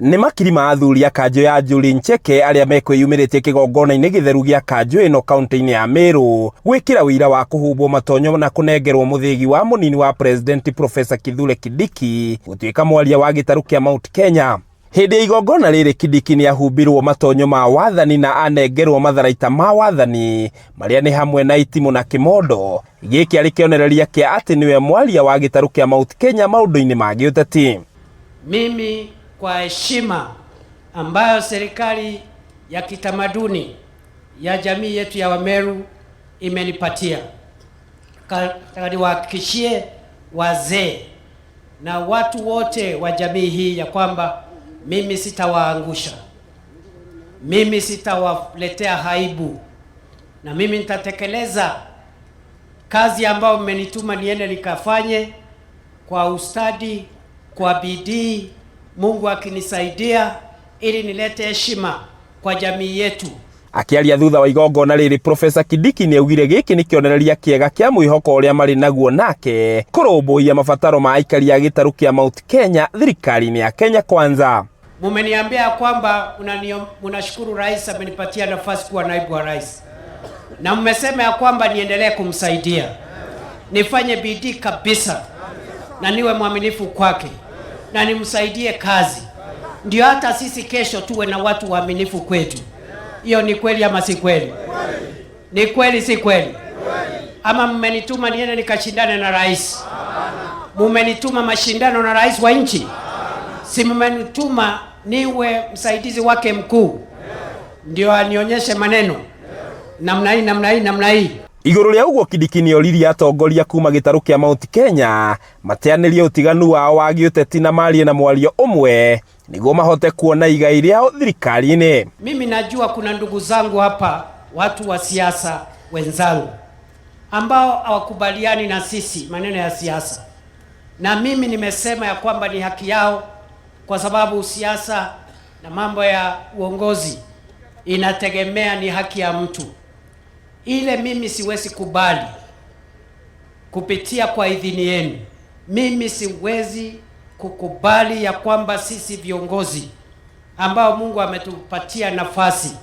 Nĩ makiri ma athuri a kanjũ ya Njuri Ncheke arĩa mekwĩyumĩrĩtie kĩgongona-inĩ gĩtheru gĩa kanjũ ĩno kaunti-inĩ ya Meru gwĩkĩra ũira wa kũhumbwo matonyo na kũnengerwo mũthĩgi wa mũnini wa president Professor Kithure Kindiki gũtuĩka mwaria wa gĩtarũ kĩa Mount Kenya. Hĩndĩ ya igongona rĩrĩ Kindiki nĩ ahumbirwo matonyo ma wathani na anengerwo matharaita ma wathani marĩa nĩ hamwe na itimũ na kĩmondo. Gĩkĩ arĩ kĩonereria kĩa atĩ nĩwe mwaria wa gĩtarũ kĩa Mount Kenya maũndũ-inĩ ma gĩũteti. Mimi kwa heshima ambayo serikali ya kitamaduni ya jamii yetu ya Wameru imenipatia, nataka niwahakikishie wazee na watu wote wa jamii hii ya kwamba mimi sitawaangusha, mimi sitawaletea aibu, na mimi nitatekeleza kazi ambayo mmenituma niende nikafanye kwa ustadi, kwa bidii, Mungu akinisaidia, ili nilete heshima kwa jamii yetu. Akĩaria thutha wa igongona rĩrĩ, Profesa Kindiki nĩ augire gĩkĩ nĩ kĩonereria kĩega kĩa mwĩhoko ũrĩa marĩ naguo nake kũrũmbũiya mabataro ma aikari a gĩtarũ kĩa Mount Kenya thirikari-inĩ ya Kenya Kwanza. Mumeniambia kwamba mnashukuru rais amenipatia nafasi kuwa naibu wa rais, na mmesema ya kwamba niendelee kumsaidia, nifanye bidii kabisa na niwe mwaminifu kwake na nimsaidie kazi, ndio hata sisi kesho tuwe na watu waaminifu kwetu. Hiyo ni kweli ama si kweli? Ni kweli si kweli? Ama mmenituma niende nikashindane na rais? Mumenituma mashindano na rais wa nchi? Si mmenituma niwe msaidizi wake mkuu, ndio anionyeshe maneno namna hii, namna hii, namna hii. Igũrũ rĩa ũguo, Kindiki nĩ oririe atongoria kuma gĩtarũ kĩa Mount Kenya mateanĩrie ũtiganu wao wa gĩũteti na marie na mwario ũmwe nĩguo mahote kuona igai rĩao thirikari-inĩ. Mimi najua kuna ndugu zangu hapa, watu wa siasa wenzangu ambao hawakubaliani na sisi maneno ya siasa, na mimi nimesema ya kwamba ni haki yao, kwa sababu siasa na mambo ya uongozi inategemea ni haki ya mtu. Ile mimi siwezi kubali kupitia kwa idhini yenu, mimi siwezi kukubali ya kwamba sisi viongozi ambao Mungu ametupatia nafasi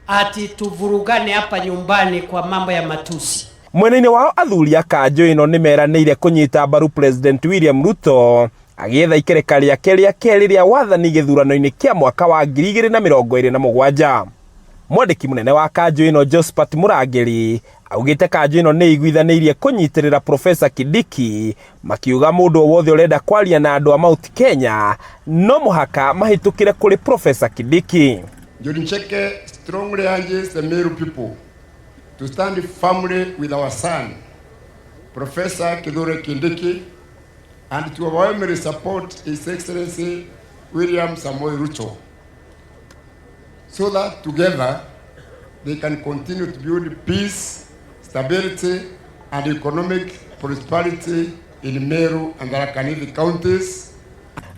ati tuvurugane hapa nyumbani kwa mambo ya matusi. Mwena-inĩ wao, athuri a kanjũ ĩno nĩ meranĩire kũnyita mbaru President William Ruto agĩetha ikereka rĩake rĩa kerĩ rĩa wathani gĩthurano-inĩ kĩa mwaka wa 2027. Mwandĩki mũnene wa kanjũ ĩno Josephat Mũrangĩri augĩte kanjũ ĩno nĩ iguithanĩirie kũnyitĩrĩra Profesa Kindiki, makiuga mũndũ o wothe ũrenda kwaria na andũ a Mount Kenya no mũhaka mahĩtũkĩre kũrĩ Profesa Kindiki. Njuri Ncheke strongly urges the Meru people to stand firmly with our son, Professor Kithure Kindiki, and to overwhelmingly support His Excellency William Samoei Ruto, so that together they can continue to build peace, stability, and economic prosperity in Meru and Tharaka Nithi counties.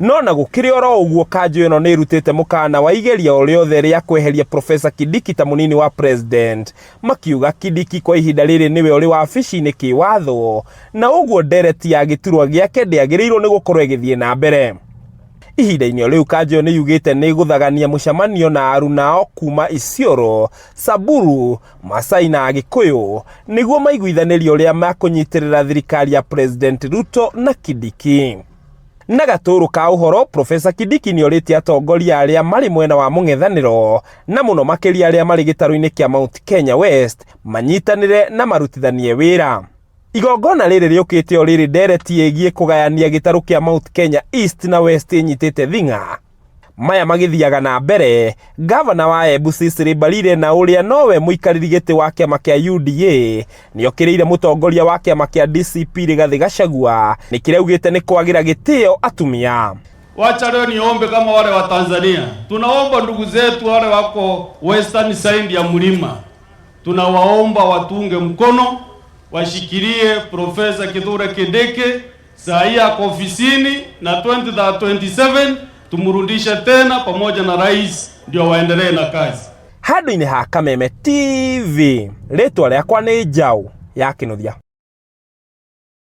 No na gũkĩrĩ oro ũguo, kanjũ ĩno nĩ ĩrutĩte mũkana wa igeria o rĩothe rĩa kweheria Profesa Kindiki ta mũnini wa president, makiuga Kindiki kwa ihinda rĩrĩ nĩwe ũrĩ wabici-inĩ kĩwatho na ũguo ndereti ya gĩturwa gĩake ndĩagĩrĩirwo nĩ gũkorwo ĩgĩthiĩ na mbere. Ihinda-inĩ o rĩu, kanjũ ĩyo nĩ yugĩte nĩ ĩgũthagania mũcemanio na arunao kuma Isiolo, Samburu, Masai na Agĩkũyũ nĩguo maiguithanĩrie ũrĩa makũnyitĩrĩra thirikari ya President Ruto na Kindiki. Na gatũrũ ka ũhoro, Profesa Kindiki nĩ orĩtie atongoria arĩa marĩ mwena wa mũng'ethanĩro na mũno makĩria arĩa marĩ gĩtarũ-inĩ kĩa Mount Kenya West manyitanĩre na marutithanie wĩra. Igongona rĩrĩ rĩũkĩte o rĩrĩ ndereti ĩgiĩ kũgayania gĩtarũ kĩa Mount Kenya East na West ĩnyitĩte thing'a. Maya magĩthiaga na mbere, gavana wa Embu Cecily Mbarire na ũrĩa nowe mũikarĩri gĩtĩ wa kĩama kĩa UDA nĩ okĩrĩire mũtongoria wa kĩama kĩa DCP Rigathĩ Gachagua nĩ kĩrĩa augĩte nĩ kwagĩra gĩtĩo atumia. Wacha leo niombe kama wale wa Tanzania, tunaomba ndugu zetu wale wako western side ya mlima, tunawaomba watuunge mkono, washikilie Profesa Kithure Kindiki saa hii ako ofisini, na 2027 tumrudishe tena pamoja na rais, ndio waendelee na kazi. Handũ-inĩ ha Kameme TV, rĩtwa rĩakwa nĩ Njaũ ya Kĩnuthia.